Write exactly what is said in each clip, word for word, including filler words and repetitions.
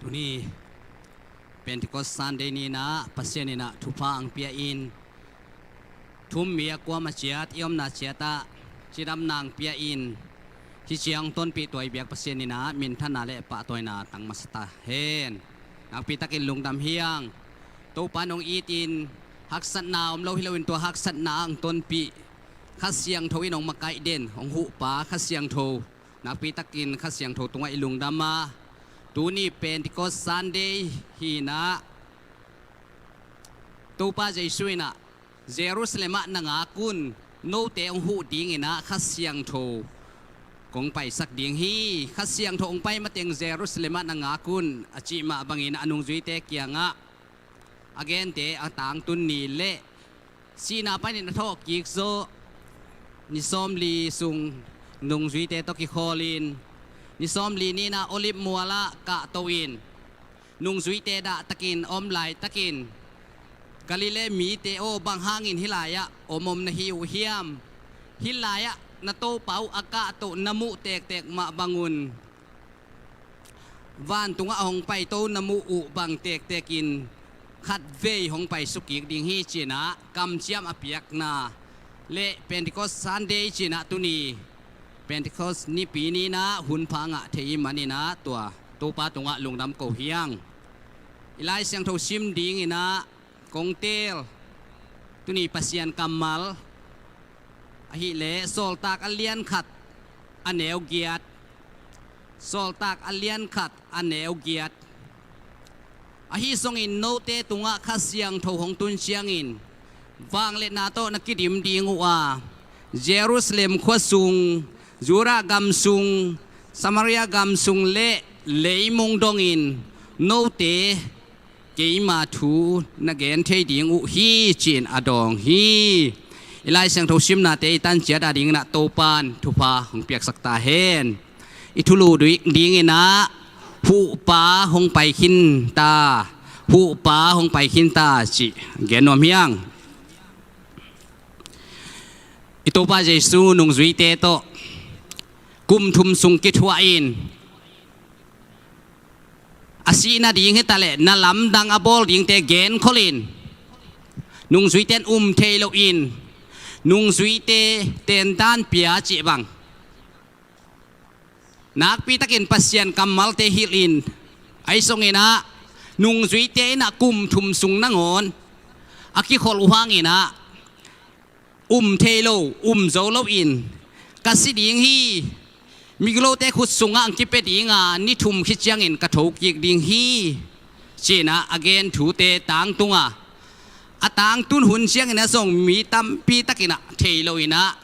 Tuni Pentecost Sunday ni-in ah Pasian in ah thupha ang pia in, thum mi a kuamah ciat i omna ciat ah cidamna ang pia in, hi ciang tonpih tuai biak Pasian in ah minthanna le pahtawina tang masa ta hen. Nakpi takin lungdam hi ing. Topa nong it in, haksatna om lo hi loin tua haksatna ang tonpih, Kha Siangtho in hong makaih den, hong huhpa Kha Siangtho, nakpi takin Kha Siangtho tungah i lungdam a, tuni Pentecost Sunday hi-in ah Topa Jesu in ah Jerusalem ah na ngak un, note hong huh dingin ah Kha Siangtho kong paisak ding hi. Kha Siangtho hong pai mateng Jerusalem ah na ngak un a cih mah bangin a nungzuite kiangah a gente a tangtun ni le sihna panin a thawhkik zawh ni sawmli sung nungzuite tawh kikhawlin, ni sawmli ni-in ah Olive mualah kahto in, nungzuite dahtakin om laitakin, Galilee mite aw, bang hangin hih lai-ah om om na hi uh hiam? Hih lai-ah na Topa uh a kahto na muh tektek mah bangun vantungah a hong paito na muh uh bang tektekin khatvei hong paisuk kik ding hi, ci-in ah kamciam a piakna le Pentecost Sunday ci-in ah tuni Pentecost nipi ni-in ah hunpha ngah thei i hih manin ah tua Topa tungah lungdam ko hi ing. I Lai Siangtho sim dingin ah kong teel tuni Pasian kammal ahih leh Sawltak a lian khat a neu giat. Sawltak a lian khat a neu giat. Ahi zongin note tungah Kha Siangtho hong tun ciangin vangliatna tawh na kidim ding uh a, Jerusalem khua sung, Judah gam sung, Samaria gam sung le leimung dongin note keima thu na gen thei ding uh hi, ci-in a dawng hi. I Lai Siangtho simnate i tan ciat a dingin ah Topa'n thupha hong piaksak ta hen. I thulu dui-, dingin ah huhpa hong pai khin ta, huhpa hong pai khin ta cih gen nuam hi ing. I Topa Jesu nungzuite tawh kum thum sung kithuah in, a sih nading hi taleh na lamdang a bawl dingte genkholh in, nungzuite in um thei loin, nungzuite tentan pia cih bang, nakpi takin Pasian kammalte hilh in, ahi zongin ah nungzuite in ah kum thum sung nangawn a kikholh uh hangin ah um thei lo, um zo loin, ka si ding hi, migilote khut sungah ang kipia ding a, ni thum khit ciangin ka thokik ding hi, ci-in ah a gen thute tangtung a, a tangtun hun ciangin ah zong mi tampi takin ah thei loin ah,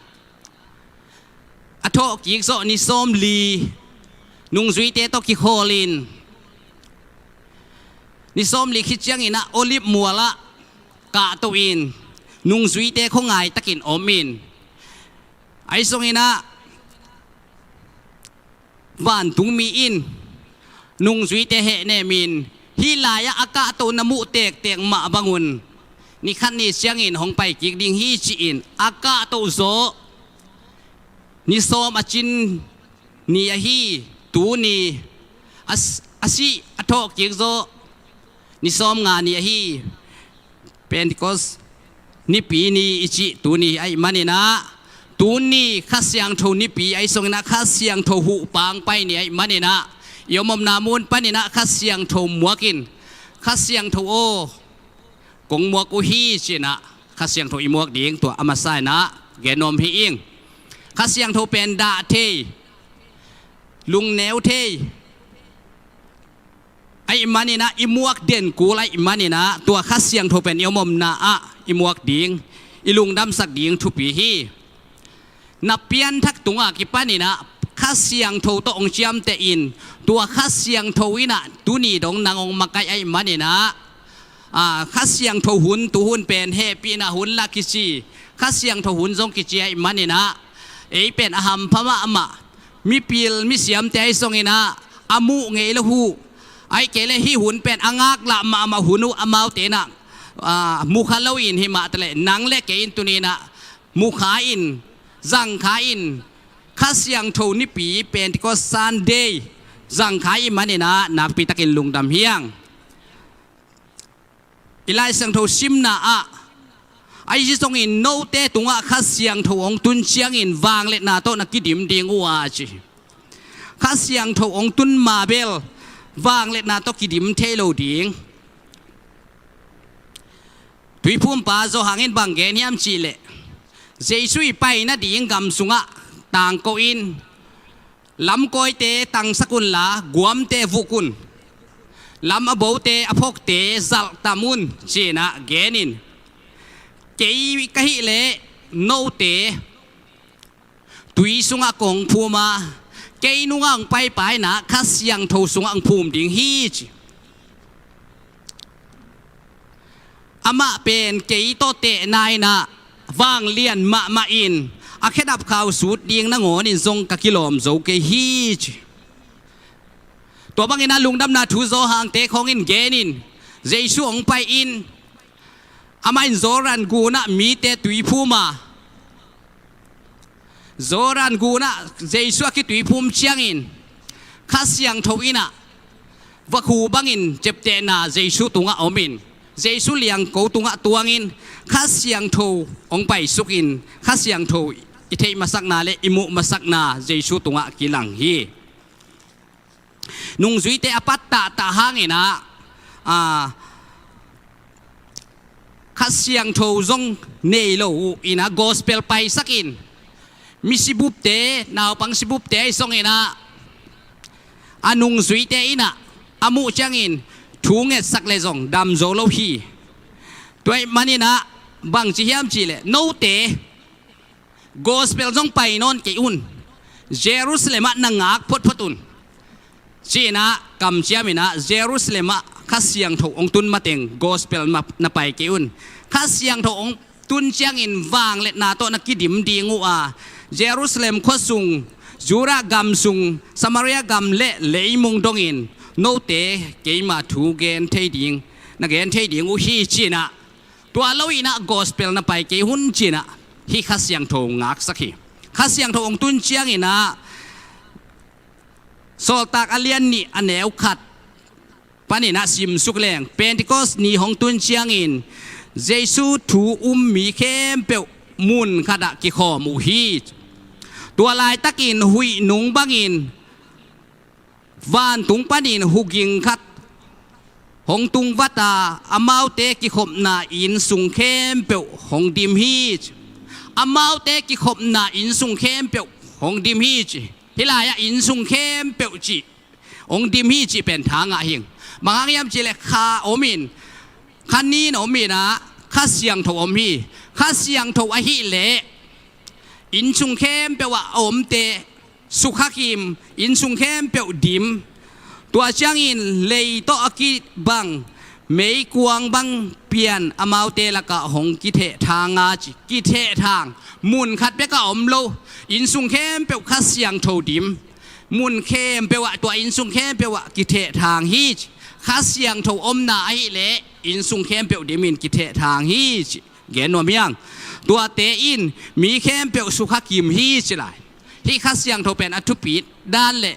a thawhkik zawh ni sawmli nungzuite tawh kikhawlin, ni sawmli khit ciangin ah Olive mualah kahto in, nungzuite khuangai takin om in, ahi zongin ah vantungmi in nungzuite hehnem in, hih lai-ah a kahto na muh tektek mah bangun ni khat ni ciangin hong paikik ding hi, ci-in a kahto zawh ni sawm a cin ni ahi tuni, a s-, a sih a thawhkik zawh ni sawmnga ni ahi Pentecost nipi ni i cih tuni ahih manin ah, tuni Kha Siangtho nipi ahi zongin ah Kha Siangtho huhpa hong pai ni ahih manin ah, i om omna mun panin ah Kha Siangtho muak in, Kha Siangtho aw, kong muak uh hi, ci-in ah Kha Siangtho i muak ding tua a masa in ah gen nuam hi ing. Kha Siangtho pen dah thei, lungneu thei ahih manin ah, i muak den kul ahih manin ah, tua Kha Siangtho pen i om omna ah i muak ding, i lungdamsak ding thupi hi. Na pianthak tungah kipanin ah Kha Siangtho tawh hong ciamteh in, tua Kha Siangtho in ah tuni dong nang hong makaih ahih manin ah, a, Kha Siangtho hun, tuhun pen hehpihna hun lah kici, Kha Siangtho hun zong kici ahih manin ah, ei pen a hampha mahmah, mipil misiamte ahi zongin ah a muh ngei lo uh, ahih kei leh hih hun pen a ngaklah mahmah hun uh, amaute in ah, a, mukha loin, hih mah taleh nang le kei in tuni in ah mukha in, zangkha in, Kha Siangtho nipi Pentecost Sunday zangkhai i maninah nakpitakin lungdam hi hang. I Lai Siangtho simna ah ahi zongin note tungah Kha Siangtho hong tun ciangin vangliatna tawh na kidim ding uh a ci. Kha Siangtho hong tun ma bel vangliatna tawh kidim thei lo ding. Tuiphumpa Johan in bang gen hiam cihleh, Jesu i pai nading gam sungah tangko in, lamkawite tangsak unla guamte vuk un, lam a bote a phokte zalhtam un cinah genin, kei ka hih leh note tui sungah kong phum a, kei nungah hong paipa inah Kha Siangtho sungah hong phum ding hi ci. Amah pen kei tawh tehna inah vanglian mahmah in a khedap khau sut ding nangawnin zong ka kilawm zo kei hi ci. Tua banginah lungdamna thu Johan te khawngin genin Jesu hong pai in, amah in Jordan gunah mite tuiphum a, Jordan gunah Jesu a kituiphum ciangin Kha Siangtho inah vakhu bangin ciaptehna Jesu tungah omin, Jesu liangko tungah tuangin Kha Siangtho hong paisukin Kha Siangtho i theih masakna le i muh masakna Jesu tungah kilang hi. Nungzuite a pattah tah hanginah, a, Kha Siangtho zong nei lo uh inah gospel paisakin, misibupte, naupang sibupte ahi zonginah a nungzuite inah a muh ciangin thu ngetsak le zong dam zo lo hi. Tua ih maninah bangci hiam cihleh, note gospel zong pai nawn kei un, Jerusalem ah na ngak photphot un cinah kamciaminah Jerusalem ah Kha Siangtho hong tun mateng gospel na pai kei un. Kha Siangtho hong tun ciangin vangliatna tawh na kidim ding uh a, Jerusalem khuasung, Judah gam sung, Samaria gam le leimung dongin note keima thu gen thei ding, na gen thei ding uh hi cinah, tua lo inah gospel na pai kei hun cinah hih Kha Siangtho ngaksak hi. Kha Siangtho hong tun cianginah Sawltak a lian nih a neu khat paninah simsuk leng, Pentecost ni hong tun ciangin Jesu thu um mi khempeuh mun khatah kikhawm uh hi. Tua laitakin huih nung bangin vantung panin huging khat hong tungvata, amaute kikhopna innsung khempeuh hong dim hi ci. Amaute kikhopna innsung khempeuh hong dim hi ci. Hih lai-ah innsung khempeuh cih, hong dim hi cih pen tha ngah hing. Bang hang hiam cihleh kha om in, kha nin om inah Kha Siangtho om hi. Kha Siangtho ahih leh innsung khempeuh ah a omte sukha kim, innsung khempeuh dim. Tua ciangin lei tawh a kibang meikuang bang pian amaute lakah hong kithehthang a ci. Kithehthang, mun khat bekah om lo, innsung khempeuh Kha Siangtho dim. Mun khempeuh ah tua innsung khempeuh ah kithehthang hi ci. Kha Siangtho omna ahih leh innsung khempeuh dimin kithehthang hi ci. Gen nuam hiang. Tuate in mi khempeuh sukha kim hi ci lai. Hih Kha Siangtho pen a thupit dan le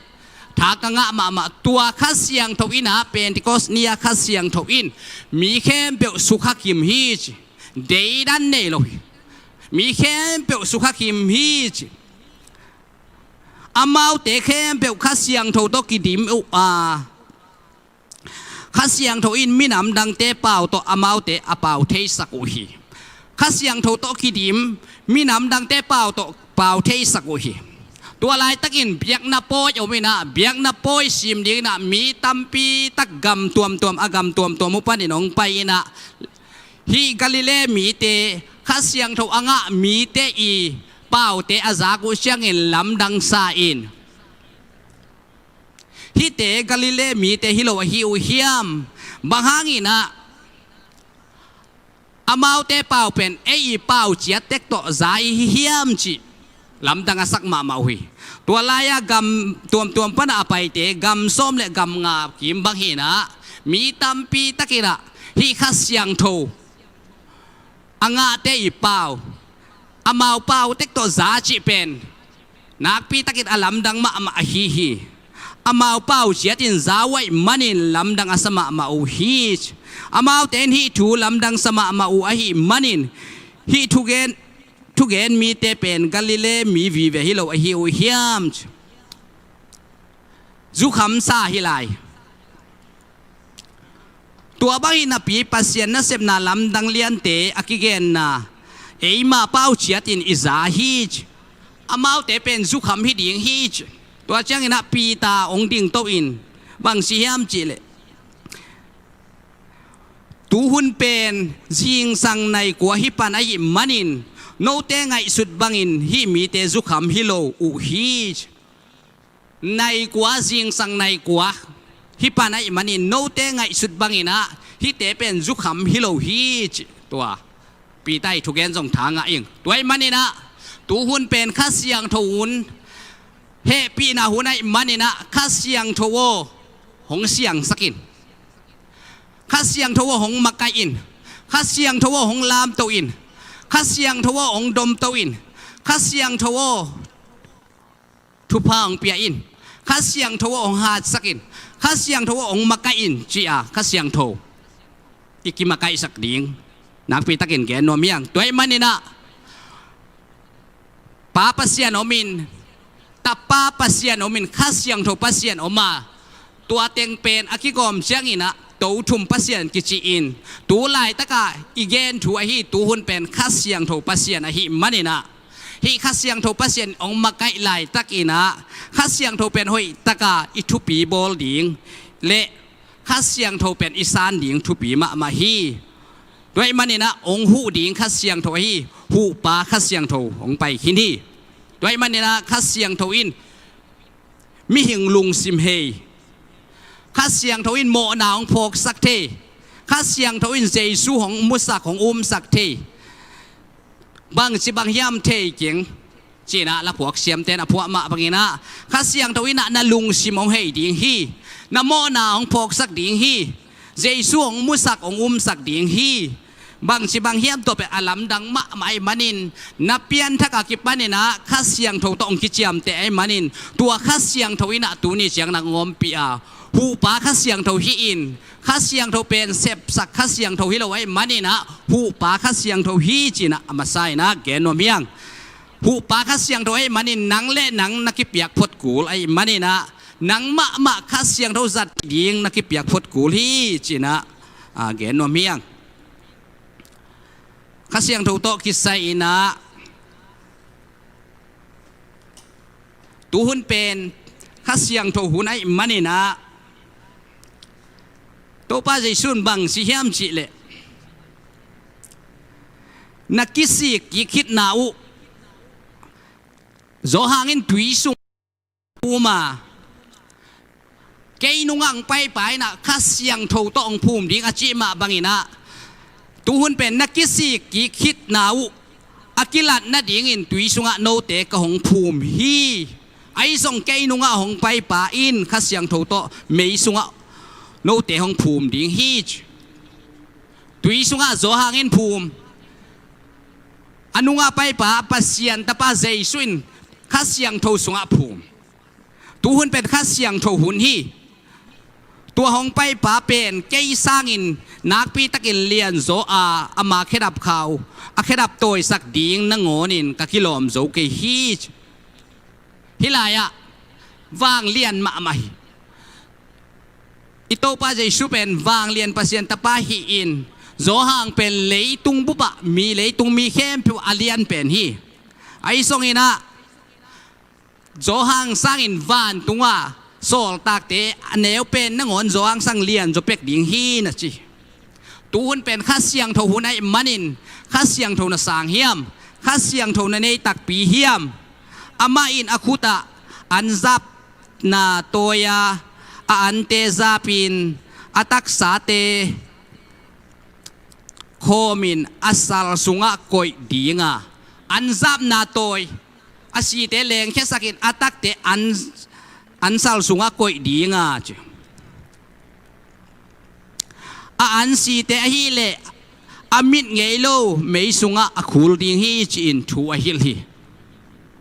tha ka ngah mahmah. Tua Kha Siangtho inah Pentecost ni-a Kha Siangtho in mi khempeuh sukha kim hi ci. Deidan nei lo hi. Mi khempeuh sukha kim hi ci. Amaute khempeuh Kha Siangtho tawh kidim uh a, Kha Siangtho in minam dangte pau tawh amaute a pau theisak uh hi. Kha Siangtho tawh kidim, minam dangte pau tawh pau theisak uh hi. Tua laitakin biakna pawi om inah, biakna pawi sim dinginah mi tampi tak gam tuamtuam, a gam tuamtuam uh panin hong pai inah, hih Galilee mite, Kha Siangtho a ngah mite i paute a zak uh ciangin lamdang sa in, hihte Galilee mite hi lo ahi uh hiam? Bang hanginah amaute pau pen ei i pau ciat tek tawh za i hi hiam cih lamdang a sak mahmah uh hi. Tua lai-a gam tuamtuam panah a paite gam sawm le gam nga kim bang hinah mi tampi takinah hih Kha Siangtho a ngahte i pau, amau pau tek tawh za cih pen nakpi takin a lamdang mahmah ahi hi. amau pauciat in za uh ahih manin lamdang a sa mahmah uh hi. Amaute in hih thu lamdang sa mahmah uh ahih manin hih thugen, thugen mite pen Galilee mi vive hi lo ahi uh hiam? Zukhamsa hi lai. Tua bangin napi Pasian nasepna lamdang liante a kigenna eima pauciat in i za hi. Amaute pen zukham hi ding hi. Tua ciangin ah Peter hong dingto in bang ci hiam cihleh, tu hun pen zingsang nai kua hi pan ahih manin note ngaihsut bangin hih mite zukham hi lo uh hi. Nai kua, zingsang nai kua hi pan ahih manin note ngaihsut bangin ah hihte pen zukham hi lo hi ci. Tua Peter i thugen zong thangah ing. Tua ahih manin ah tu hun pen Kha Siangtho hun, hehpihna hun ahih manin ah Kha Siangtho aw hong siangsak in. Kha Siangtho aw hong makaih in. Kha Siangtho aw hong lamto in. Kha Siangtho aw hong domto in. Kha Siangtho aw thupha hong pia in. Kha Siangtho aw hong hatsak in. Kha Siangtho aw hong makaih in ci-a Kha Siangtho i kimakaihsak ding nakpi takin gen nuam hi hang. Tua ahih manin ah Pa Pasian om in, Tapa Pasian om in, Kha Siangtho Pasian om a, tua teng pen a kigawm ciangin ah Tothum Pasian kici in, tu laitaka i gen thu ahi tu hun pen Kha Siangtho Pasian ahih manin ah hih Kha Siangtho Pasian hong makaih laitakin ah Kha Siangtho pen hoihtaka i thupi bawl ding le Kha Siangtho pen i san ding thupi mahmah hi. Tua ahih manin ah hong huh ding Kha Siangtho ahi, huhpa Kha Siangtho hong pai khin hi. Tua ahih manin ah Kha Siangtho in mihing lungsim hei. Kha Siangtho in mawhna hong phawksak thei. Kha Siangtho in Jesu hong musak, hong umsak thei. Bangci bang hiam thei keng ci-in ah laphuak siamte in a phuah mah bangin ah Kha Siangtho in ah na lungsim hong hei ding hi. Na mawhna hong phawksak ding hi. Jesu hong musak, hong umsak ding hi. Bangci bang hiam tua pen a lamdang mahmah ahih manin na pianthak a kipanin ah Kha Siangtho tawh hong kiciamteh ahih manin tua Kha Siangtho in ah tuni ciang nang hong ompih a, huhpa Kha Siangtho hi in, Kha Siangtho pen sepsak Kha Siangtho hi lo ahih manin ah huhpa Kha Siangtho hi ci-in ah a masa in ah gen nuam hi hang. Huhpa Kha Siangtho ahih manin nang le nang na kipiak phot kul ahih manin ah nang mahmah Kha Siangtho zat ding na kipiak phot kul hi ci-in ah a gen nuam hi hang. Kha Siangtho tawh kisai in ah tu hun pen Kha Siangtho hun ahih manin ah Topa Jesu in bang ci hiam cihleh, na kisik kik khitna uh Johan in tui sung phum a, kei nungah hong paipa in ah Kha Siangtho tawh hong phum ding a cih mah bangin ah tu hun pen na kisik kik khitna uh a kilat nadingin tui sungah note ka hong phum hi. Ahi zong kei nungah hong paipa in Kha Siangtho tawh mei sungah note hong phum ding hi. Tui sungah Johan in phum, a nungah paipa Pasian Tapa Jesu in Kha Siangtho sungah phum. Tu hun pen Kha Siangtho hun hi. Tua hong paipa pen kei sangin nakpi takin lianzaw a, ama khedap khau, a khedap tawisak ding nangawnin ka kilawm zo kei hi. Hih lai-ah vanglian mahmah hi. I Topa Jesu pen vanglian Pasian Tapa hi in, Johan pen leitung bupah mi, leitung mi khempeuh a lian pen hi. Ahi zongin ah Johan sangin vantunga sawltakte a neu pen nangawn Johan sang lianzaw pek ding hi na ci. Tu hun pen Kha Siangtho hun ahih manin Kha Siangtho na sang hiam? Kha Siangtho na nei takpi hiam? Amah in a khutah anzapna tawi a, a ante zapin a taksate khawmin a sal sungah koih dinga, anzapna tawi, a site lengkhiasakin a takte an, an sal sungah koih dinga ci. A an site ahileh a mit ngei lo mei sungah a khul ding hi ci-in thu a hilh hi.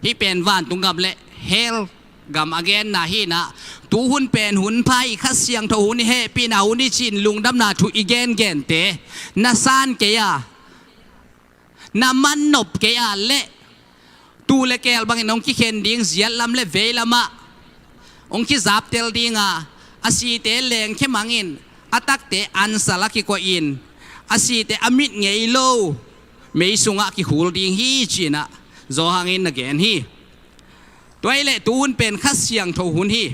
Hih pen vantung gam le hell gam a genna hi-in ah, tu hun pen hun pha hi, Kha Siangtho hun hi, hehpihna hun hi ci-in lungdamna thu i gengente na san kei a, na mannop kei a leh, tuu le keel bangin hong kikhen ding, ziatlam le veilamah hong kizaptel ding a, a site lengkhia mangin, a takte ansal ah kikoihin, a site a mit ngei lo mei sungah kikhul ding hi ci-in ah Johan in na gen hi. Tua ahih leh tu hun pen Kha Siangtho hun hi.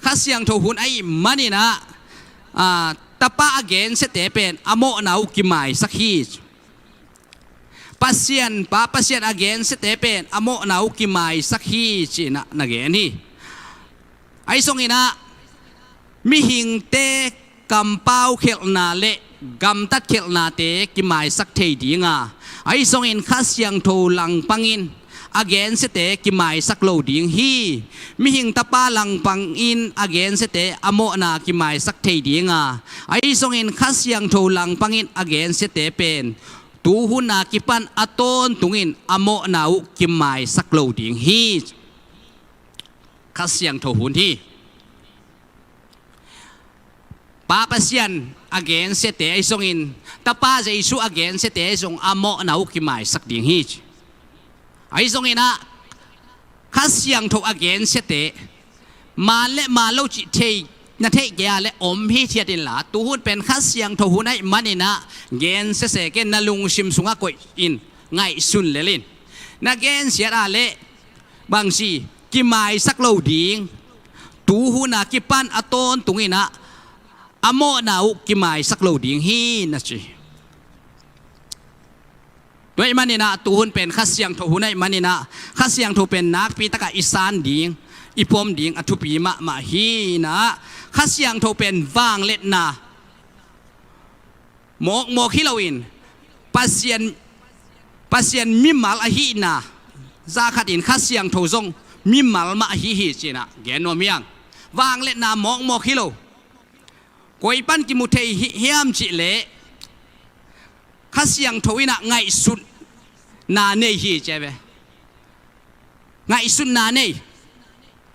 Kha Siangtho hun ahih manin ah, aa, Tapa a gensiate pen a mawhna uh kimaisak hi. Pasian, Pa Pasian a gensiate pen a mawhna uh kimaisak hi ci-in ah na gen hi. Ahi zongin ah mihingte kampau khelhna le gamtat khelhnate kimaisak thei ding a, ahi zongin Kha Siangtho langpangin a gensiate kimaisak lo ding hi. Mihing Tapa langpangin a gensiate a mawhna kimaisak thei ding a, ahi zongin Kha Siangtho langpangin a gensiate pen tu hun a kipan a tawntungin a mawhna uh kimaisak lo ding hi. Kha Siangtho hun hi. Pa Pasian a gensiate ahi zongin, Tapa Jesu a gensiate ahi zong a mawhna uh kimaisak ding hi. Ahi zongin ah Kha Siangtho a gensiate, maan le maan lo cih thei, na theih kei a leh om hithiat inla, tu hun pen Kha Siangtho hun ahih manin ah gensia sese in, na lungsim sungah koihin, ngaihsun lel in. Na gensiat a leh bangci kimaisak lo ding, tu hun a kipan a tawntungin ah a mawhna uh kimaisak lo ding hi na ci. Tua ahih manin ah tu hun pen Kha Siangtho hun ahih manin ah Kha Siangtho pen nakpi takah i san ding, i pom ding a thupi mahmah hi-in ah, Kha Siangtho pen vangliatna mawkmawk hi loin, Pasian, Pasian mimal ahihna zah khatin Kha Siangtho zong mimal mah ahi hi ci-in ah gen nuam hi hang. Vangliatna mawkmawk hi lo. Koi pan kimu thei hi hiam cih leh, Kha Siangtho in ah ngaihsutna nei hi ci a ve. Ngaihsutna nei.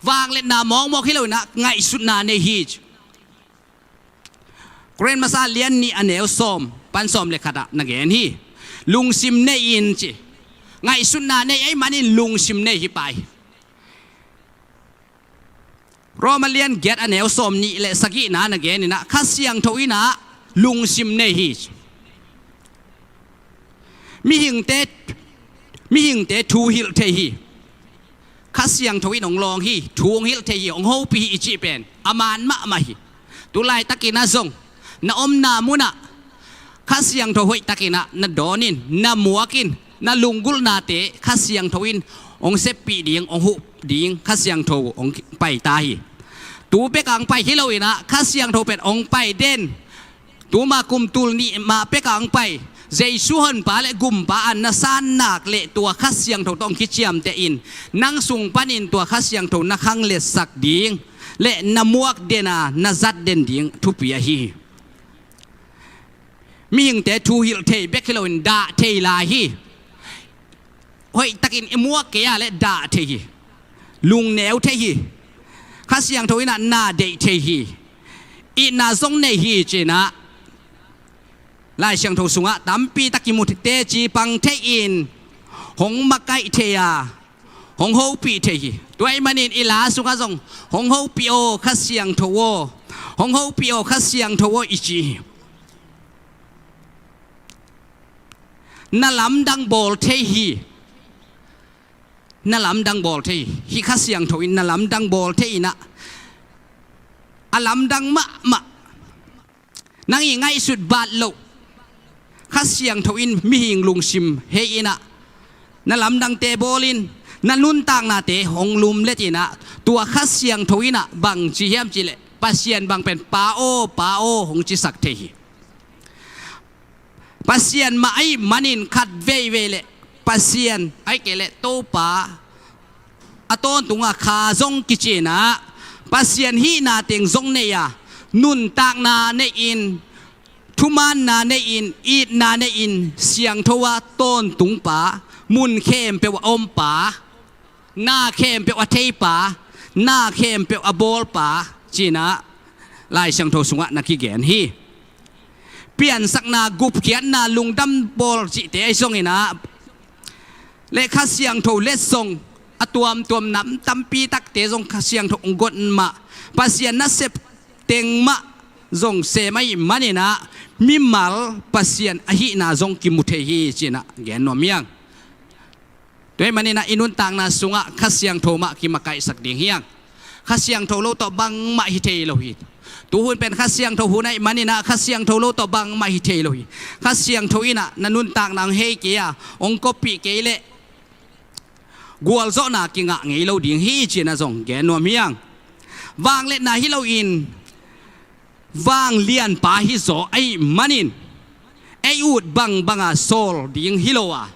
Vangliatna mawkmawk hi loin ah ngaihsutna nei hi ci. Korin masa lian nih a neu sawm pan sawm le khat ah na gen hi. Lungsim nei in ci. Ngaihsutna nei ahih manin lungsim nei hi pah hi. Roma lian giat a neu sawm nih le sagihna na gen in ah Kha Siangtho in ah lungsim nei hi. Mihingte, mihingte thu hilh thei hi. Kha Siangtho in hong lawng hi, thu hong hilh thei hi, hong hopih hi i cih pen a maan mahmah hi. Tu laitakin ah zong na omna munah Kha Siangtho hoihtakin ah na dawn in, na muak in, na lunggulhnate Kha Siangtho in hong seppih ding, hong huh ding Kha Siangtho hong pai ta hi. Tu pek a hong pai hi loin ah Kha Siangtho pen hong pai den. Tuma kum tul nih mah pek a hong pai Jesu Honpa le Gumpa a na san nak leh tua Kha Siangtho tawh hong kiciamteh in, nang sung panin tua Kha Siangtho na khangletsak ding le na muak den a na zat den ding thupi ahi hi. Mihingte thu hilh thei bek hi loin dah thei lai hi. Hoihtakin i muak kei a leh dah thei hi. Lungneu thei hi. Kha Siangtho in ah na deih thei hi. Itna zong nei hi ci-in ah Lai Siangtho sungah tampi tak kimu thei, teci pang thei in hong makaih thei a, hong hopih thei hi. Tua ahih manin i la sungah zong hong hopih aw Kha Siangtho aw, hong hopih aw Kha Siangtho aw i ci hi. Na lamdang bawl thei hi. Na lamdang bawl thei hi. Kha Siangtho in na lamdang bawl thei in ah, a lamdang mahmah, nang i ngaihsut bat loh Kha Siangtho in mihing lungsim hei in ah, na lamdangte bawlin, na nuntaknate hong lumlet in ah, tua Kha Siangtho in ah bang ci hiam cih leh, Pasian bang pen Pa aw, Pa aw hong cisak thei hi. Pasian mah ahih manin khat veivei leh Pasian, ahih kei leh Topa, a tawntunga Kha zong kici in ah, Pasian hihna teng zong nei a, nuntakna nei in, thumaanna nei in, itna nei in, siangtho a tawntung pa, mun khempeuh a om pa, na khempeuh a thei pa, na khempeuh a bawlpa ci-in ah Lai Siangtho sungah na kigen hi. Piansakna, gupkhiatna, lungdam bawl cihte ahi zongin ah, le Kha Siangtho letsong a tuamtuam nam tampi takte zong Kha Siangtho hong got mah, Pasian nasep teng mah zong sem ahih manin ah, mimal Pasian ahihna zong kimu thei hi ci-in ah gen nuam hi hang. Tua ahih manin ah i nuntakna sungah Kha Siangtho mah kimakaihsak ding hi hang. Kha Siangtho lo tawh bangmah hi thei lo hi. Tuhun pen Kha Siangtho hun ahih manin ah Kha Siangtho lo tawh bangmah hi thei lo hi. Kha Siangtho in ah na nuntakna hong hei kei a, hong koppih kei leh gualzawhna kingah ngei lo ding hi ci-in ah zong gen nuam hi hang. Vangliatna hi loin vanglianpa hizaw ahih manin, ei ut bangbang a sawl ding hi lo a,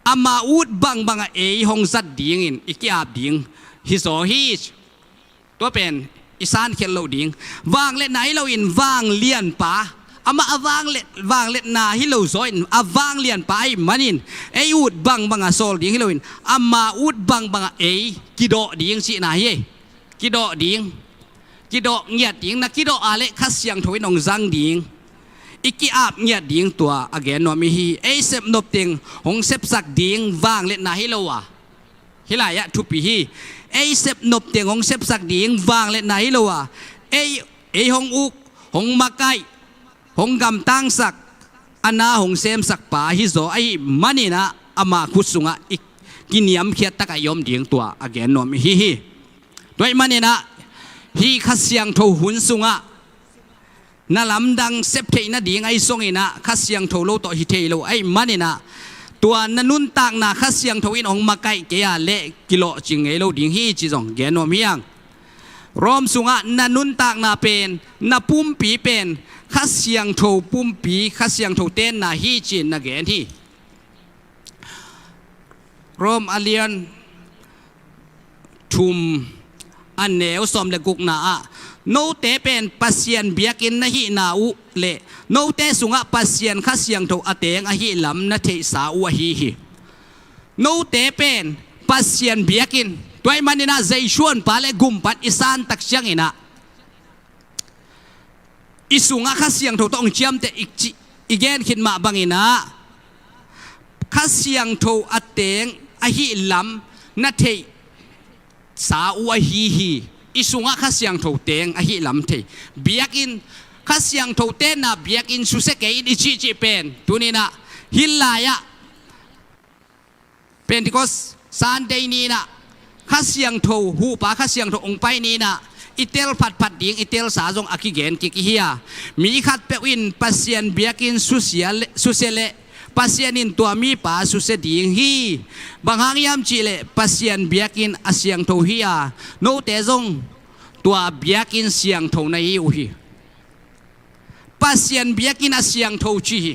ama ut bangbang a ei hong zat dingin i ki-ap ding hizaw hi. Tua pen i sankhel loh ding. Vangliatna hi loin vanglianpa, amah a vanglet, vangliatna hi lo zaw in a vanglianpa ahih manin, ei ut bangbang a sawl ding hi loin ama ut bangbang a ei kidawh ding cihna hi. Kidawh ding, kidawh ngiat ding. Na kidawh a leh Kha Siangtho in hong zang ding, i ki-ap ngiat ding, tua a gen nuam i hi. Ei sepnop teng hong sepsak ding vangliatna hi lo a, hih lai-ah thupi hi. Ei sepnop teng hong sepsak ding vangliatna hi lo a, ei, ei hong uk, hong makaih, hong gamtangsak, a na hong semsakpa hizaw ahih manin ah ama khut sungah i kiniamkhiat takah i om ding, tua a gen nuam i hi hi. Tua ahih manin ah hih Kha Siangtho hun sungah na lamdang sep theih nading ahi zongin ah Kha Siangtho lo tawh hi thei lo ahih manin ah, tua na nuntakna Kha Siangtho in hong makaih kei a leh kilawhcing ngei lo ding hi ci zong gen nuam hi hang. Rom sungah na nuntakna pen, na pumpi pen Kha Siangtho pumpi, Kha Siangtho tenna hi ci-in na gen hi. Rom a lian thum, a neu sawm le gukna ah, note pen Pasian biakinn na hihna uh le note sungah Pasian Kha Siangtho a teng ahih lam na theihsa uh ahi hi. Note pen Pasian biakinn, tua ahih manin ah Jesuh honpa le gumpa in i santak ciangin ah, i sungah Kha Siangtho tawh hong ciamteh i ci, i gen khit mah bangin ah, Kha Siangtho a teng ahih lam na theihsa uh ahi hi. I sungah Kha Siangtho teng ahih lam thei. Biakinn, Kha Siangtho tenna biakinn susia kei in i cihcih pen, tuni-in ah hih lai-ah Pentecost Sunday ni-in ah Kha Siangtho, huhpa Kha Siangtho hong pai ni-in ah i tel phatphat ding, i telsa zong a kigen kik i hi a, mi khatpeuh in Pasian biakinn susia le, susia leh Pasian in tua mipa susia ding hi. Bang hang hiam cih leh Pasian biakinn a siangtho hi a, note zong tua biakinn siangtho na hi uh hi. Pasian biakinn a siangtho ci hi.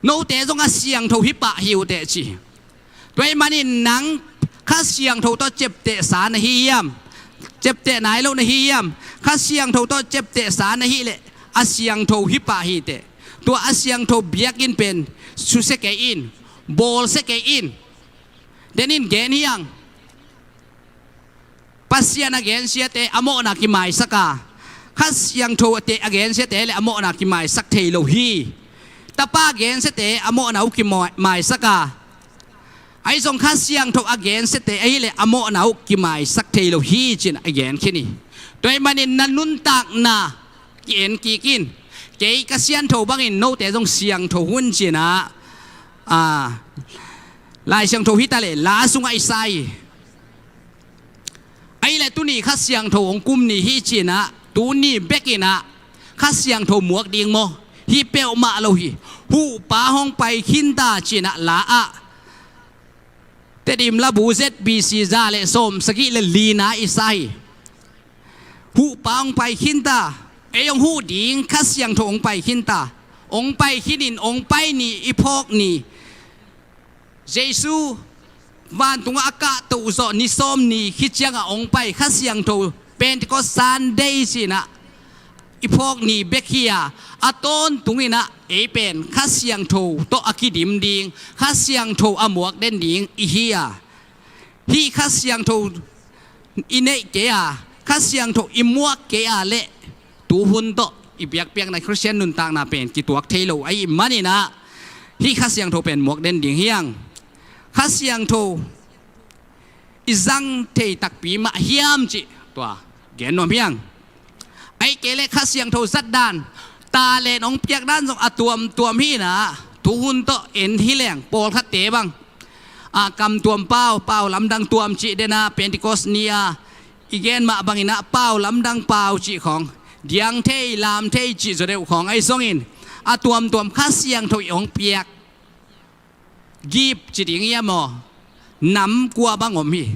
Note zong a siangtho hi pah hi uh teh ci hi. Tua ahih manin nang Kha Siangtho tawh ciaptehsa na hi hiam? Ciapteh nai lo na hi hiam? Kha Siangtho tawh ciaptehsa na hih leh a siangtho hi pah hi teh. Tua a siangtho biakinn pen susia kei in, bawlsia kei in. Den in gen hi hang. Pasian a gensiate a mawhna kimaisak a, Kha Siangtho a gensiate le a mawhna kimaisak thei lo hi. Tapa gensiate a mawhna uh kimaisak a, ahi zong Kha Siangtho a gensiate ahi le a mawhna uh kimaisak thei lo hi ci-in a gen khin hi. Tua ahih manin na nuntakna ki-en kik in. Kei ka siangtho bangin note zong siangtho un ci-in ah, a, Lai Siangtho hi ta leh la sungah i sa hi. Ahi leh tuni Kha Siangtho hong kum ni hi ci-in ah, tuni bekin ah Kha Siangtho muak ding maw? Hi peuhmah lo hi. Huhpa hong pai khin ta ci-in ah la-ah Tedim Labu Z B C za le sawm sagih le lina i sa hi. Huhpa hong pai khin ta. Ei hong huh ding Kha Siangtho hong pai khin ta. Hong pai khin in, hong pai ni, i phawk ni. Jesuh vantungah a kahtoh zawh ni sawm ni khit ciangah hong pai Kha Siangtho, Pentecost Sunday ci-in ah i phawk ni bek hi a, a tawntungin ah ei pen Kha Siangtho tawh a kidim ding, Kha Siangtho a muak den ding i hi a. Hih Kha Siangtho i neih kei a, Kha Siangtho i muak kei a leh, tuhun tawh i biakpiakna Khristian nuntakna pen kituak thei lo ahih manin ah, hih Kha Siangtho pen muak den ding hi hang. Kha Siangtho i zang thei takpi mah hiam cih tua gen nuam hi hang. Ahih kei leh Kha Siangtho zat dan, talent hong piak dan zong a tuamtuam hi in ah, tuhun tawh en hi leng, pawlkhatte bang, a, kam tuam pau, pau lamdang tuam cih den a, Pentecost ni a i gen mah bangin ah pau lamdang pau cih khawng, diang thei, lam thei cih zaw deuh khawng ahi zongin, a tuamtuam Kha Siangtho i hong piak gift ci ding hiam aw, nam kua bang om hi.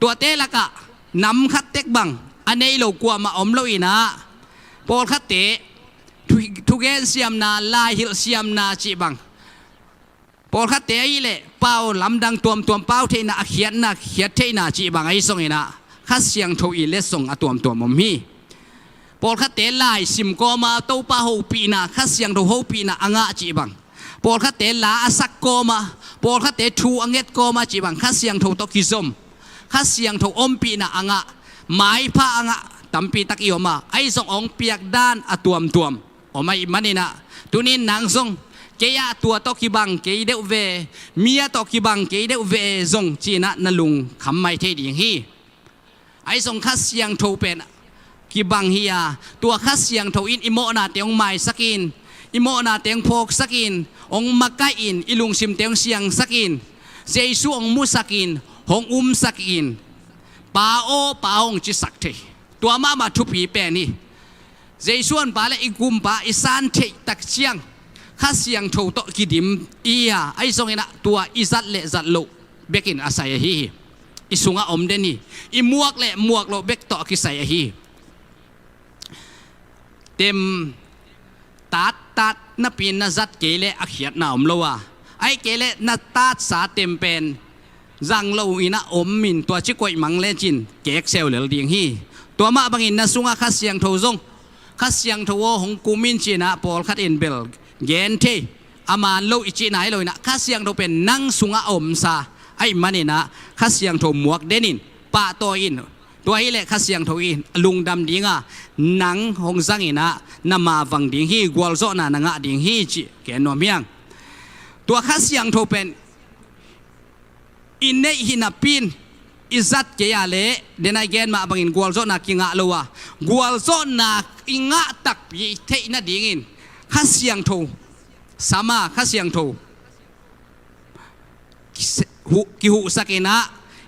Tuate lakah nam khat tek bang a nei lo kuamah om lo in ah, pawlkhatte thu, thugen siamna, laihilh siamna cih bang, pawlkhatte ahih leh pau lamdang tuamtuam, pau theihna a khiatna, khiat theihna cih bang ahi zongin ah, Kha Siangtho i letsong a tuamtuam om hi. Pawlkhatte laisim kawma Topa hopihna, Kha Siangtho hopihna a ngah cih bang, pawlkhatte la a sak kawma, pawlkhatte thu a nget kawma cih bang, Kha Siangtho tawh kizom, Kha Siangtho ompihna a ngah, maipha a ngah tampi tak i om a, ahi zong hong piak dan a tuamtuam om ahih manin ah, tuni-in nang zong, kei ah tua tawh kibang kei deuh ve, mi ah tawh kibang kei deuh ve zong ci-in ah na lungkham mai thei ding hi. Ahi zong Kha Siangtho pen kibang hi a, tua Kha Siangtho in i mawhnate hong maisak in, i mawhnate hong phawksak in, hong makaih in, i lungsimte hong siangsak in, Jesu hong musak in, hong umsak in, Pa aw, Pa aw hong cisak thei. Tua mahmah thupi pen hi. Jesu honpa le i Gumpa i san theih tak ciang, Kha Siangtho tawh kidim i hi a, ahi zongin ah tua i zat le zat loh bekin a sai ahi hi. I sungah om den hi. I muak le muak loh bek tawh a kisai ahi hi. Tem tattat napi-in na zat kei leh a khiatna om lo a, ahih kei leh na tatsa tem pen zang lo in ah om in, tua ci koih mang lecin kek seu lel ding hi. Tua mah bangin na sungah Kha Siangtho zong, Kha Siangtho aw hong kum in ci-in ah pawlkhat in bel gen thei, a man lo i cihna hi lo in ah, Kha Siangtho pen nang sungah a omsa ahih manin ah, Kha Siangtho muak den in, pahtawi in. Tua hi leh Kha Siangtho in a lungdam ding a, nang hong zang in ah na mavang ding hi, gualzawhna na ngah ding hi cih gen nuam hi hang. Tua Kha Siangtho pen i neih hi napi-in i zat kei a leh, den a i gen mah bangin gualzawhna kingah lo a, gualzawhna i ngah takpi theih nadingin Kha Siangtho sam a, Kha Siangtho kise-, hu-, kihuhsak in ah,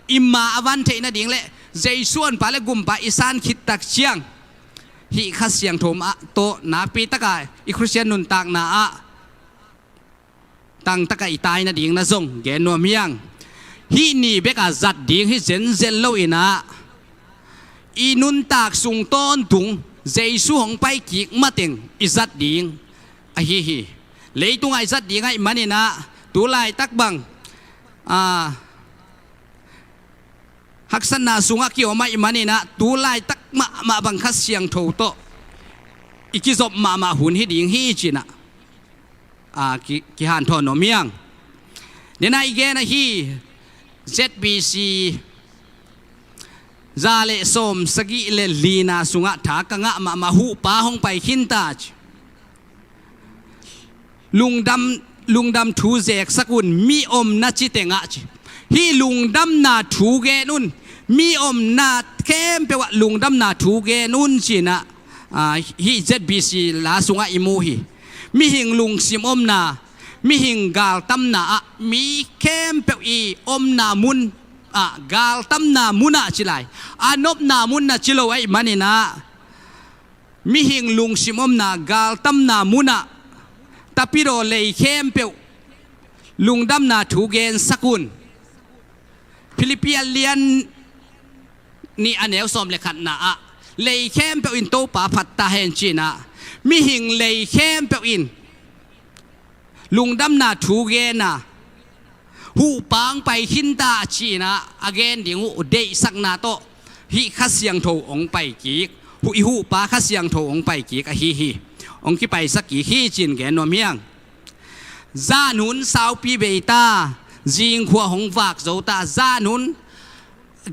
i ma a van theih nading le Jesu honpa le Gumpa i san khit tak ciang, hih Kha Siangtho mah tawh nakpi tak a i Khristian nuntakna ah tangtak a i tai nading na zong gen nuam hi hang. Hih ni bek a zat ding hi zenzen lo in ah, i nuntak sung tawntung Jesu hong pai kik mateng i zat ding ahi hi. Leitung a i zat ding ahih manin ah, tu laitak bang, a, haksatna sungah kiom ahih manin ah, tu laitak mahmah bang Kha Siangtho tawh i kizop mahmah hun hi ding hi ci-in ah, a, ki, kihanthawn nuam hi hang. Den a i gen ahi, Z B C za le sawm sagih le lina sungah tha ka ngah mahmah, huhpa hong pai khin ta ci. Lungdam, lungdam thu zeksak un, mi omna ci tengah ci. Hih lungdamna thu gen un, mi omna khempeuh ah lungdamna thu gen un ci-in ah, a, hih Z B C la sungah i mu hi. Mihing lungsim omna, mihing galtamna ah, mi khempeuh i omna mun ah, galtamna mun ah ci lai, a nopna mun ah ci lo ahih manin ah, mihing lungsim omna galtamna mun ah, tapidaw lei khempeuh lungdamna thu gensak un. Philippi a lian nih a neu sawm le khatna ah, lei khempeuh in Topa phat ta hen ci-in ah, mihing lei khempeuh in lungdamna thu gen a, huhpa hong pai khin ta ci-in ah a gen ding uh deihsakna tawh, hih Kha Siangtho hong pai kik, hu-, i huhpa Kha Siangtho hong pai kik ahi hi. Hong kipaisak kik hi ci-in gen nuam hi hang. Zan hun saupi bei ta, zingkhua hong vak zo ta, zan hun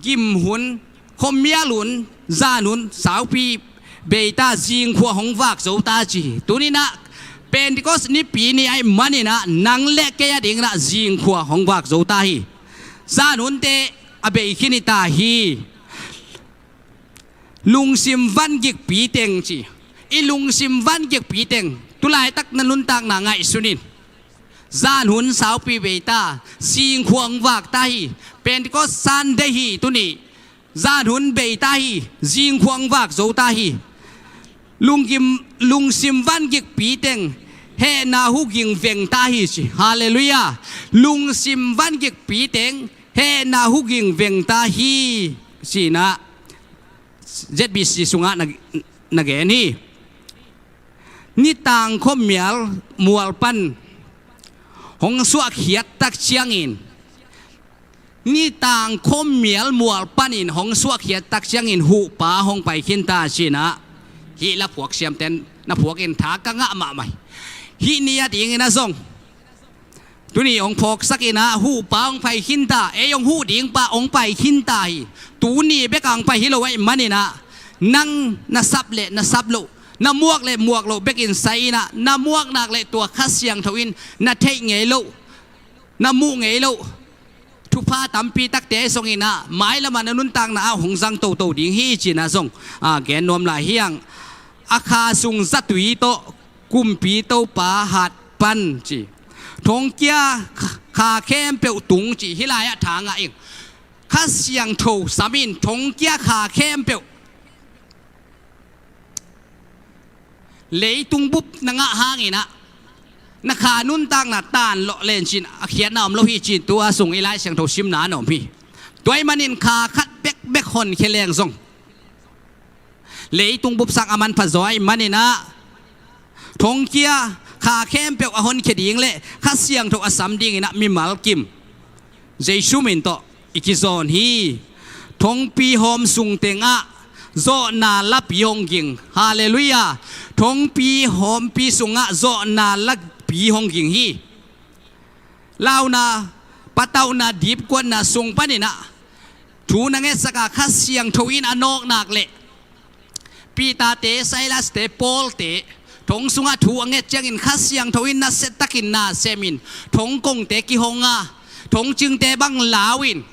gim hun, khuamial hun, zan hun saupi bei ta, zingkhua hong vak zo ta ci hi. Tuni-in ah Pentecost nipi ni ahih manin ah nang le kei a dingin ah zingkhua hong vak zo ta hi. Zan hunte a bei khin hi ta hi. Lungsim vangikpi teng ci. I lungsim vangikpi teng, tu laitak na nuntakna ngaihsun in. Zan hun saupi bei ta, zingkhua hong vak ta hi. Pentecost Sunday hi tuni. Zan hun bei ta hi, zingkhua hong vak zo ta hi. Lungsim, lungsim vangikpi teng, hehna hu ging veng ta hi ci. Halleluiah. Lungsim vangikpi teng, hehna hu ging veng ta hi ci-in ah Z B C sungah na, na gen hi. Nitang khuamial mual pan hong suahkhiat tak ciangin, nitang khuamial mual panin hong suahkhiat tak ciangin huhpa hong pai khin ta ci-in ah, hih la phuak siamten na phuakin tha ka ngah mahmah hi. Hih ni a dingin ah zong tuni hong phawksak in ah huhpa hong pai khin ta, ei hong huh ding pa hong pai khin ta hi. Tuni bek a hong pai hi lo ahih manin ah, nang na sap le na sap loh, na muak le muak loh bekin sai in ah, na muak nak le tua Kha Siangtho in na theih ngei loh, na muh ngei loh thupha tampi takte zong in ah, mailam ah na nuntakna ah hong zang toto ding hi ci-in ah zong, a, gen nuam lai hi hang. A kha sung zatui tawh Kumpi Topa hat pan ci. Thongkia kha khempeuh tung ci, hih lai-ah tha ngah ing. Kha Siangtho sam in thongkia kha khempeuh. Leitung bup na ngah hangin ah, na kha nuntakna tan lawh len ci-in a khiatna om lo hi ci-in tua sung i Lai Siangtho simna na om hi. Tua ahih manin kha khat bekbek honkhia leng zong leitung bup sang a manpha zaw ahih manin ah, thongkia kha khempeuh a honkhia ding le Kha Siangtho a sam dingin ah mimal kim Jesu min tawh i kizawn hi. Thongpi hawm sung tengah zawhna lapi hong ging. Halleluiah. Thongpi hawmpi sungah zawhna lapi hong ging hi. Launa, patauhna, dipkuatna sung panin ah thu na ngetsak a, Kha Siangtho in a nawk nak le Peter-te, Silas-te, Paul-te thong sungah thu a nget ciangin Kha Siangtho in nasia takin na sem in, thong kongte kihong a, thong cingte bang lau in,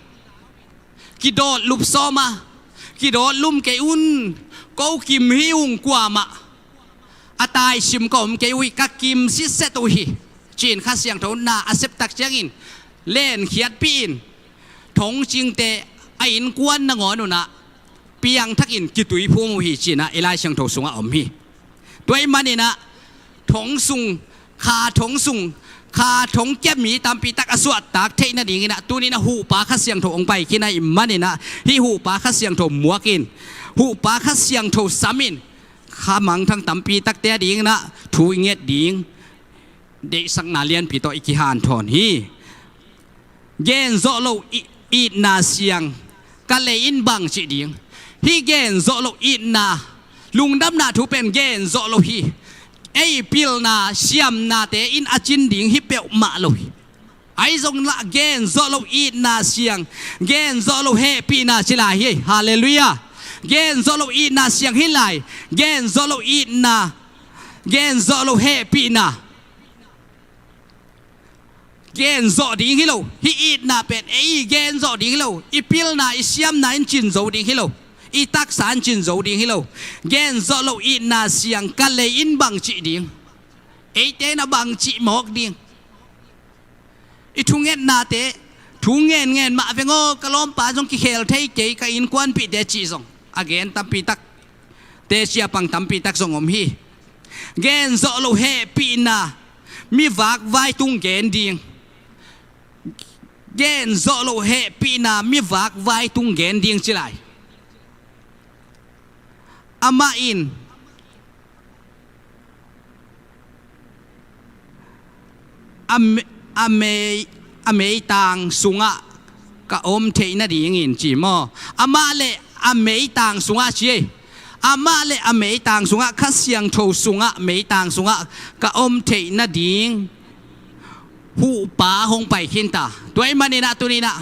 kidawt lup sawm a, kidawt lum kei un, ko kim hi ung kuamah, a taisim ka om kei uh hi, ka kim sitset uh hi, ci-in Kha Siangtho na a sep tak ciangin lenkhiatpih in, thong cingte a innkuan nangawn un ah piangthakin kituiphum uh hi ci-in ah i Lai Siangtho sungah om hi. Tua ahih manin ah thong sung, kha thong sung, kha thong kia mi tampi tak a suahtak theih nadingin ah tuni-in ah huhpa Kha Siangtho hong pai khin ahih manin ah, hih huhpa Kha Siangtho muak in, huhpa Kha Siangtho sam in, kha mangthang tampi takte a dingin ah thu i nget ding deihsakna lianpi tawh i kihanthawn hi. Gen zawh loh i-, itna siang ka lei in bang cih ding? Hih gen zawh loh itna, lungdamna thu pen gen zawh loh hi. Ei pilna siamnate in a cin ding hi peuhmah lo hi. Ahi zonglah gen zawh loh itna siang, gen zawh loh hehpihna ci lai hi. Halleluiah. Gen zawh loh itna siang hi lai. Gen zawh loh itna, gen zawh loh hehpihna. Gen zawh ding hi lo. Hih itna pen ei gen zawh ding hi lo. I pilna, i siamna in cin zo ding hi lo. I taksa in cin zo ding hi lo. Gen zawh loh itna siang ka lei in bang cih ding? Eite na bang cih mawk ding? I thungetnate, thu ngen ngen mah veng aw, ka lawmpa zong kikhel thei kei, ka innkuanpihte cih zong a gen tampi tak, te siapang tampi tak zong om hi. Gen zawh loh hehpihna, mi vakvai tung gen ding. Gen zawh loh hehpihna, mi vakvai tung gen ding ci lai. Amah in a me-, a mei-, a meitang sungah ka om theih nadingin ci maw? Amah le a meitang sungah ci ei. Amah le a meitang sungah, Kha Siangtho sungah, meitang sungah ka om theih nading huhpa hong pai khin ta. Tua ahih manin ah tuni-in ah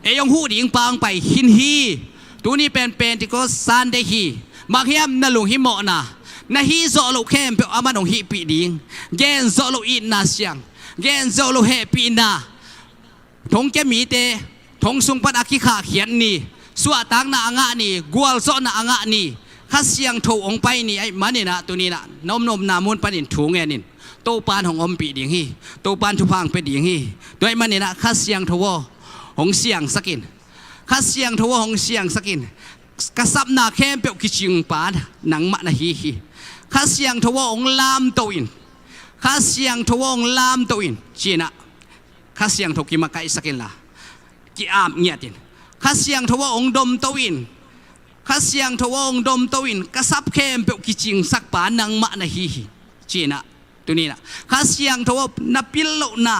Ei hong huh ding pa hong pai khin hi. Tuni pen Pentecost Sunday hi. Bang hiam na lunghimawhna, na hih zawh loh khempeuh aman hong hihpih ding. Gen zawh loh itna siang, gen zawh loh hehpihna, thongkia mite, thong sung pan a kikhahkhiat ni, suahtakna a ngah ni, gualzawhna a ngah ni, Kha Siangtho hong pai ni ahih maninah tuninah na om na omna mun panin thu ngenin Topan hong ompih ding hi. Topan thupha hong pia ding hi. Tua ahih maninah Kha Siangtho aw, hong siangsakin. Kha Siangtho aw, hong siangsakin. Ka sapna khempeuh kicingpa nangmah na hi hi. Kha Siangtho aw, hong lamto in. Kha Siangtho aw, hong lamto in, cinah Kha Siangtho kimakaihsak inla, ki-ap ngiatin. Kha Siangtho aw, hong domto in. Kha Siangtho aw, hong domto in. Ka sap khempeuh kicingsakpa nangmah na hi hi, cinah tuninah Kha Siangtho aw, na pil lohna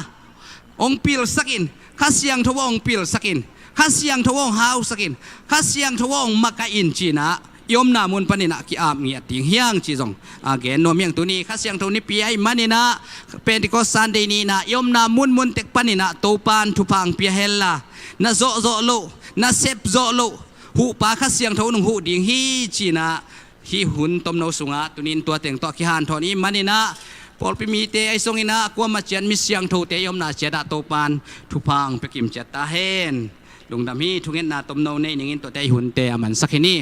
hong pilsakin. Kha Siangtho aw, hong pilsakin. Kha Siangtho aw, hong hausakin. Kha Siangtho aw, hong makaih in, cinah i omna mun paninah ki-ap ngiat ding hi hang ci zong a gen nuam hi hang. Tuni Kha Siangtho nipi ahih maninah Pentecost Sunday ninah i omna munmun tek paninah Topan thupha hong pia henla, na zawhzawh loh, na sepzawh loh huhpa Kha Siangtho nong huh ding hi, cinah hih hun tomno sungah tunin tua teng tawh kihanthawn i hih maninah pawlpi mite ahi zonginah a kuamah ciat mi siangthote i omna ciatah Topan thupha hong pia kim ciat ta hen. Lungdam hi. Thungetna tomno nei ningin tuate i hunte a mansak hi ni.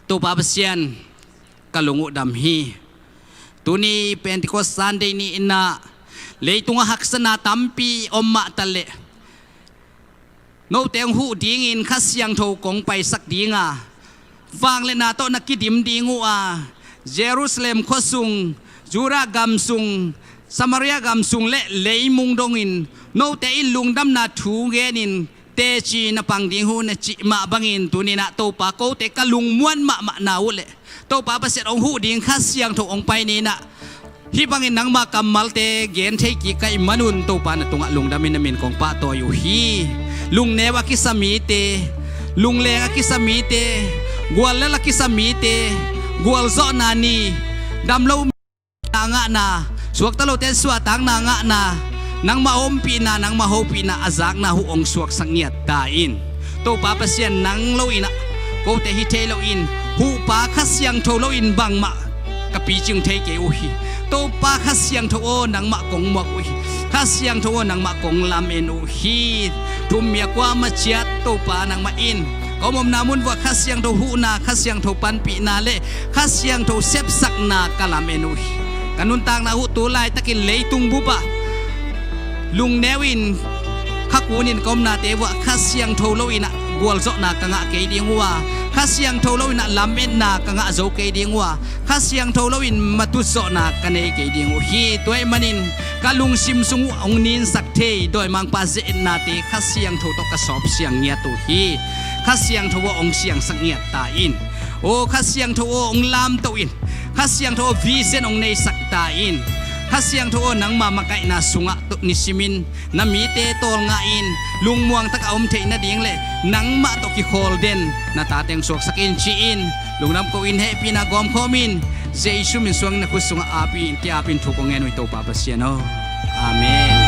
Topa Pasian, ka lung uh dam hi. Tuni Pentecost Sunday ni innah leitungah haksatna tampi om mahtaleh note hong huh dingin Kha Siangtho kong paisak dinga, vangliatna tawh na kidim ding uh a, Jerusalem khuasung, Judah gamsung, Samaria gamsung le leimung dongin note in lungdamna thu genin teci na pang ding uh na cih mah bangin tuninah Topa, kote ka lungmuan mahmahna uh leh Topa Pasian hong huh ding Kha Siangtho hong pai ninah hih bangin nangma kammalte gen thei kik ka hih manun Topa na tungah lungdamin na min kong pahtawi uh hi. Lungneu a kisa mite, lungleng a kisa mite, guallel a kisa mite, gualzawhna ni, damlo a ngahna, suakta lote suahtakna a ngahna, nangmah ompihna, nangmah hopihna a zakna uh hong suaksak ngiat ta in. Topa Pasian, nang loinah kote hi thei loin, huhpa Kha Siangtho loin bangmah ka picing thei kei uh hi. Topa Kha Siangtho aw, nangmah kong muak uh hi. Kha Siangtho aw, nangmah kong lamen uh hi. Thum mi a kuamah ciat Topa nangmah in ka om omna mun vuah Kha Siangtho huhna, Kha Siangtho panpihna le Kha Siangtho sepsakna ka lamen uh hi. Ka nuntakna uh tu laitakin leitung bupah lungneu in kha kunin ka omnate vuah Kha Siangtho loinah gualzawhna ka ngah kei ding uh a, Kha Siangtho loinah lametna ka ngah zo kei ding uh a, Kha Siangtho loin matutzawhna ka nei kei ding uh hi. Tua ahih manin ka lungsim sung uh hong ninsak thei dawimangpa ze-etnate Kha Siangtho tawh ka sawp siang ngiat uh hi. Kha Siangtho aw, hong siangsak ngiat ta in. Aw Kha Siangtho aw, hong lamto in. Kha Siangtho aw, vision hong neisak ta in. Kha Siangtho aw, nangma makaihna sungah tawh nisimin na mite tawlngahin lungmuang takah om theih nading le nangmah tawh kikhawl den na tate hong suaksak in ci-in lungdam ko-in hehpihna gawmkhawmin Jesu min suangin na khut sungah aapin, ki-apin thu kong ngen uh hi Topa Pasian aw. Amen.